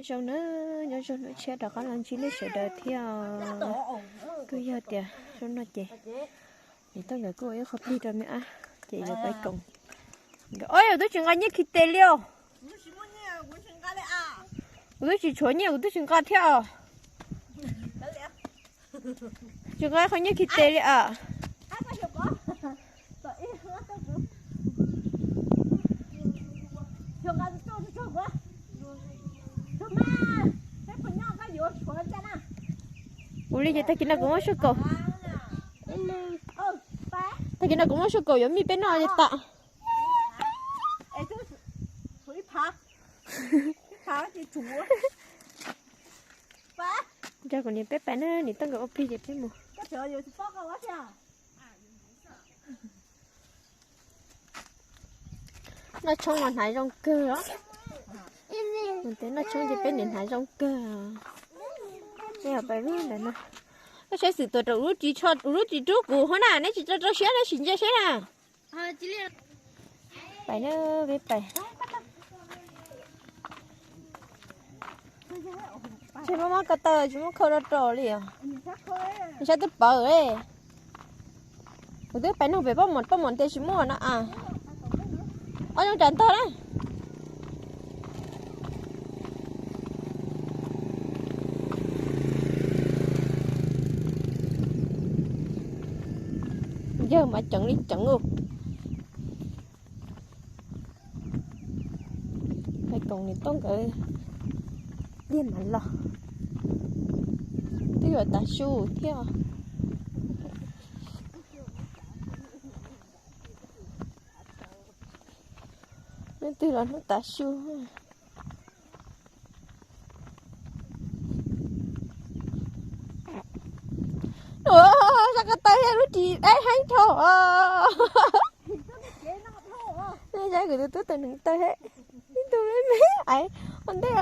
Zoo na, nyob zoo hnub tshiab rov qab los ntsib nej sawv daws thiab. Kuj yog tias zoo no ces niam Tooj nkawd kuj ua ib qho plig rau me ab ces yuav pais koom. Os, kuv twb tsis nqa nyiaj khi tes li os. Kuv twb tsis tshuav nyiaj, kuv twb tsis nqa thiab os. Tsis nqa qhov nyiaj khi tes li as. Ua li ces tag kis no kuv muab suab kaum. Tag kis no kuv muab suab kaum yuav mij peb noj li tas. Nrog kuv niam peb pais na, niam Tooj nkawd ua plig ces peb mus. Noj tshoob los hnav zoo kawg os. Mus tes noj tshoob ces peb niam hnav zoo kawg. Peb pais ntawm no. Koj saib xwm tuam rau lub ris tsho, lub ris rub kuv hov na, neb tsis tau rau siab neb sim ntsia saib na. Pais na, peb pais. Tsis muaj mob ko taw, tsis muaj khau rau rau li os. Saib twb pawv li. Kuv twb pais nug pem Paj Mom, Paj Mom tias tsis muaj no as. Ob zoo tsam ntog na. Yawg mas ceev li ceev ua. Pais koom niam Tooj nkawd tiag mas los. Twb yuav tav su thiab. Hnub twg los hnub tav su. Ua, sab ko taw lub ris dai heev dhau. Saib kuv tus tub tus neev taw thiab. Ib tug me me aiv ua ntej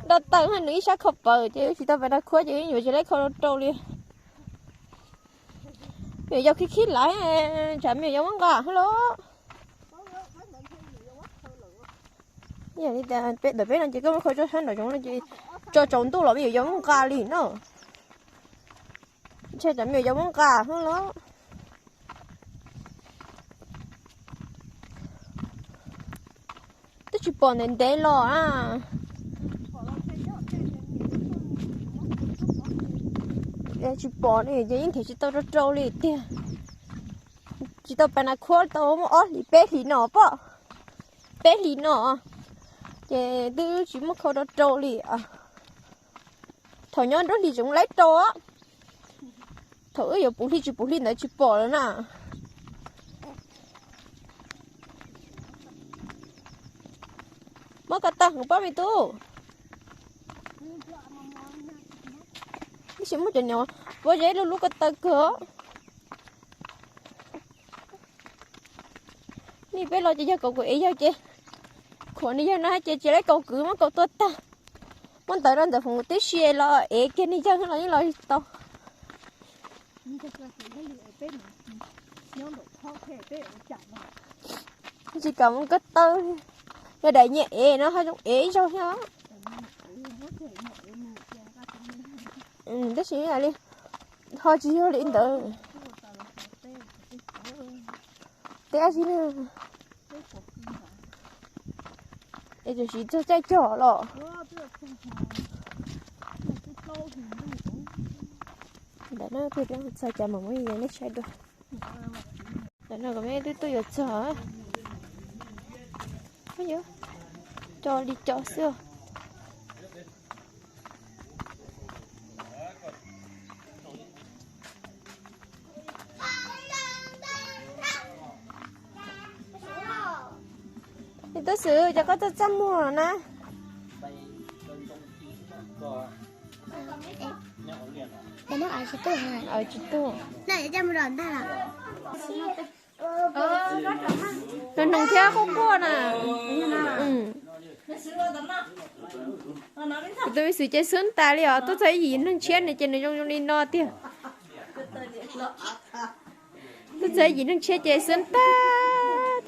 rau taw, nws ib sab khau pawv ces tsis tau pais nrog khuab ces yuav tsis laib khau rau rau li. Me nyuam yaus khib khib lawm, tsam me nyuam yaus muab nqa hlo. Yog li tias peb ntawm peb no ces koj muab khau tso sab nraum zoov no ces tso tsaus ntuj los me nyuam yaus muab nqa li no. Ntshe tsam me nyuam yaus muab nqa hlo los. Twb tsis pom ntev ntev los na. Tsis pom li ces yeej them tsis tau rau rau li tiag. Tsis tau pais nrog khuab tau muaj ob hlis peb hlis no pob, peb hlis no ces twb tsis muaj khau rau rau li. Thaum nyob nruab hlis tseem laib rau, thaum wb yuav puv hli tsis puv hli ntawd tsis pom lawm na. Mob ko taw heev pob me tub. Tab sis muaj cov niam pob zeb lub lub ko taw kawg. Nej peb los ces yog kaum kwv ev yawg ces, khuam nws yawg no ces tsis laib kaus kwv muab kaus tua tag. Muab ntawv rau ntawm foom tib si los ev kiag nws yawg los yeej los tsis tau. Tsis kam mus ko taw, yog daim nyias ev no ho zoo ev ib zaug thiab. Tab sis li ho tsis yog li ntawd. Teb ab si na. Es tseem siv txog caij cog los. Ntawm no peb txog cas mam muab nej saib dua. Ntawm no kom peb twb tuaj yuav txog. Cov li cov xwb. Tub Xwm, cas koj txaj txaj muag na? Tsis tuaj. Nws hnoos thiab quaj quaj na. Kuv tus me xwm ces xwb tas li os, tuaj txog ib yim neeg tshiab ne ces nws zoo zoo li no tiag. Tuaj txog ib yim neeg tshiab ces xwb tas.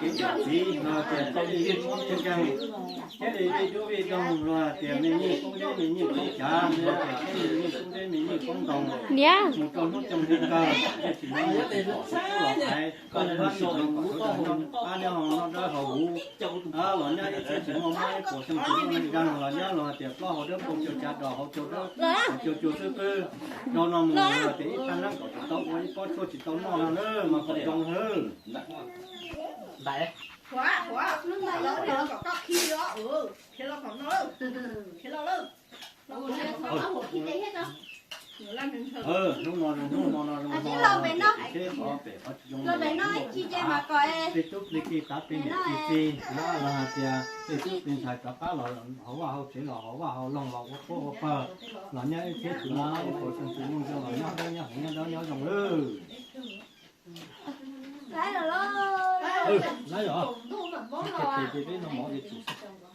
kev cov txiv los tias tau li vij koob tseeb tseeb, thiab li vij dub vij doog los tias me nyiaj koob deb me nyiaj koob cav, me nyiaj koob deb me nyiaj koob ntoo, niam, mus rau hnub coo li kawg, tsis muaj ib tug pom tsis pub los hais, koj li hlob tsis tau kom tau noj qab nyob hauv noj dawb hauv huv, los nyob ib txhiab tsis muaj mob ib puas xyoo tsis muaj neeg zag los nyob los tias plaub hau dawb paug cua cav dos hau cua dawb hau cua cua xwb twb rau no mus los tias ib thaj neeb kom tsis tau ua ib pob tshuaj tsis tau noj no na mas kom zoo hwb. Ntaiv, hnub no zoo hnub no no zoo no, seb qhov pem qhov tsis zoo, peb tub plig kis tav plig niam plig txiv na los hais tias peb tub plig ntxhais rov qab los hauv vaj hauv tsev los hauv vaj hauv loog los ua qhuab ua pawg los nyob ib txhiab tsis muaj ib puas xyoo tsis muaj neeg zag los nyob dawb nyob huv nyob dawb nyob zoo lawm. Lawv yog, ces peb no mov ces tsum xwb.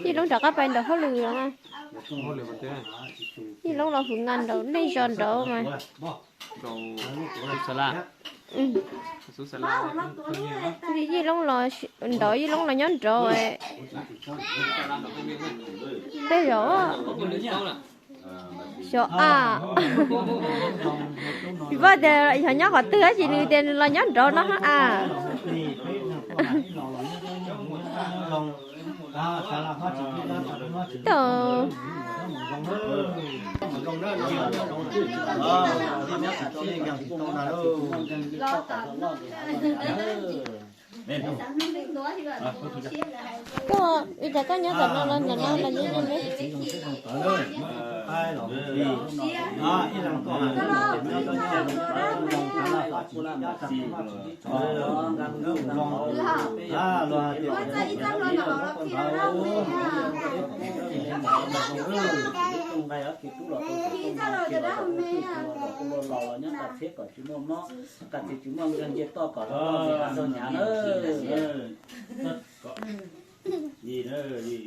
Yij Loob rov qab pais ntaus hauj lwm los mas. Yij Loob los hwv nqa nraud nej zos nraud mas. Yij Loob los nraud, Yij Loob los nyob nraud. Tej zaum xyov a, tsis paub tias yog nyob qhov twg tab sis nws tias nws los nyob nraud no a. Tau. Koj, ua cas koj nyob ntawm no los ntawm no los nyob nyob neb?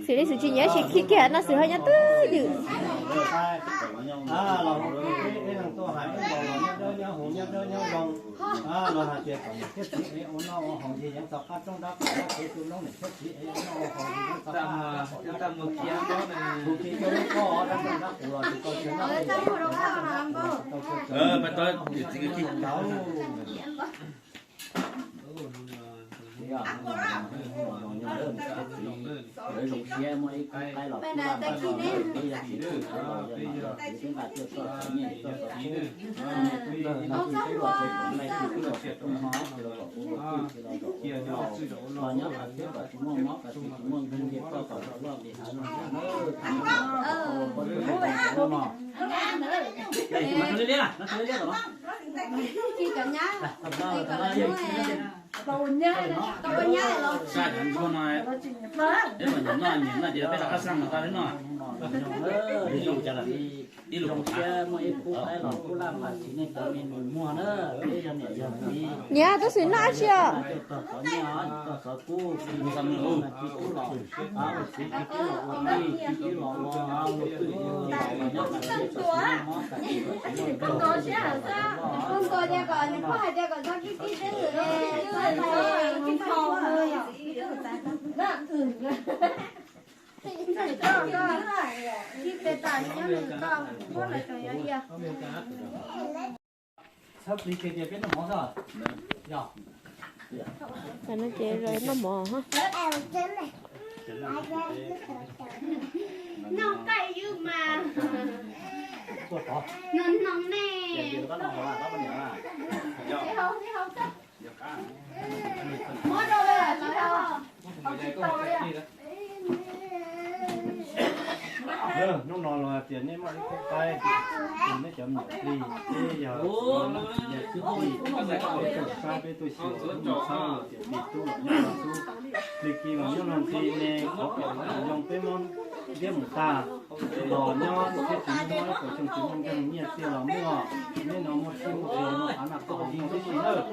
Xws li xwm tsis nyiam tsis khi kiag no xwm ho nyob twj ywm. Niam, tab sis noj dab tsi os? Ces noj mov. Noj qaij ywj mas. Noj noj me. Muab rau lawm tsis tau, hauv tsis tau li. Hnub no los hais tias nej muaj ib khub qaib, neb cov me nyuam plig, peb yog yog txwj plig, peb tuaj saib, peb tuaj xyuas, peb mus txhawb los tias plig tub los nyob no xwb, plig kiv los nyob no xwb, ne qhov kom zoo peb muab ntiab mus tag, los nyob thiab tsis muaj kom xyoo tsis muaj nkeeg nyiaj txiag los muaj, neb no muaj txhij muaj txhua no av naj qab hauv muaj tib si nawb.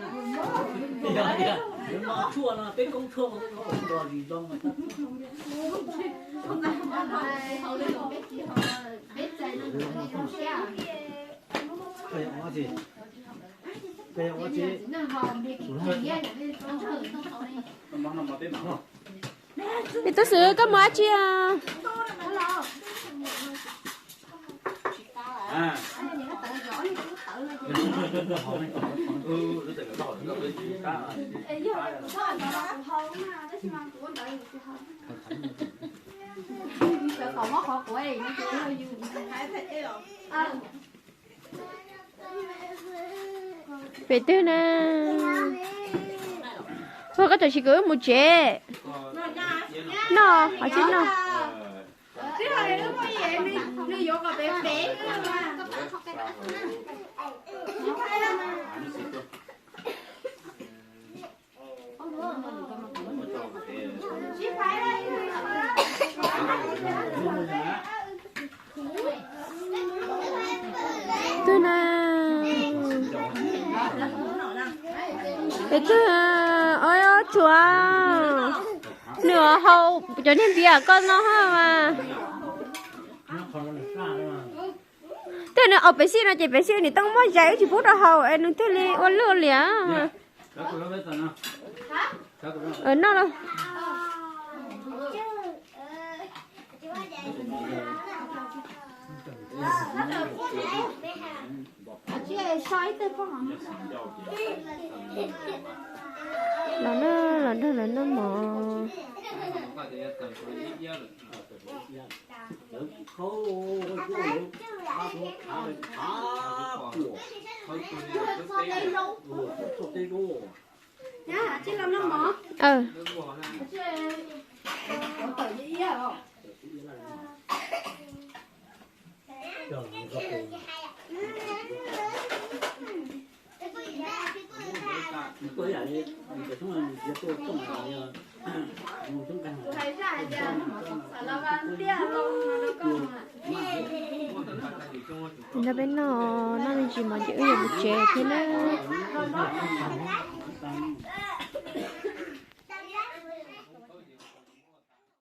Ib tug xwb koj mus dab tsi? Pem twg na? Ua koj tam sim kwv wb mus tsev. Noj, hos tsis noj. Twg na? Pem twg? Oj, tshuav nws hau cov niag npias koj no ha mas. Twb nws aus pem xij no ces pem xij nws tooj muab zais wb tsis pub rau haus es nws thiaj li ua lwj liam. Noj lauj. Los na, los nrog lawv noj mov. Nrog peb noj, noj me ntsis mov ces wb yuav mus tsev thiab na.